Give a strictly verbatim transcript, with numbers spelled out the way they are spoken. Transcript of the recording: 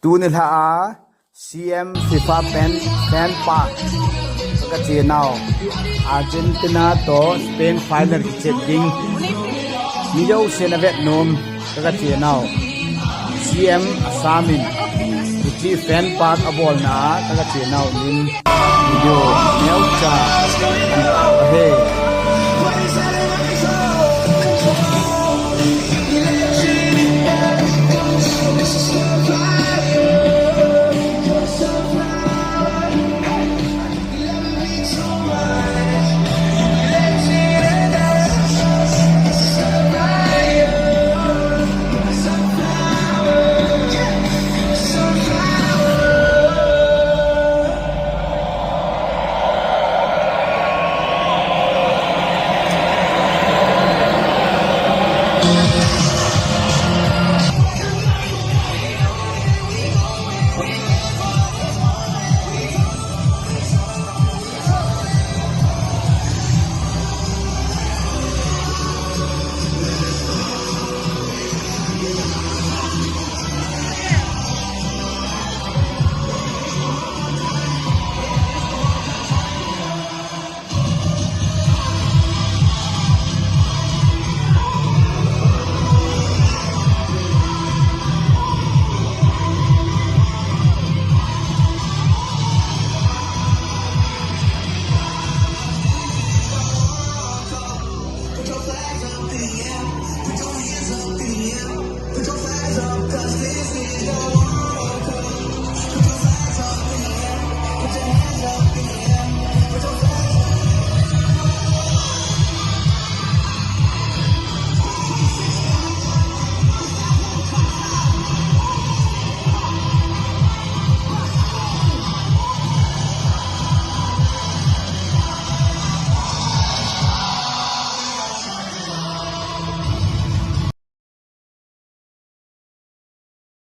Tuni lha a C M FIFA pen fan park ka che nau. Argentina to Spain final kichep ding. Mi jousen avet nom ka che nau. C M Assam in hiche fan park abolna a ka che nau nin. Video neocha. He.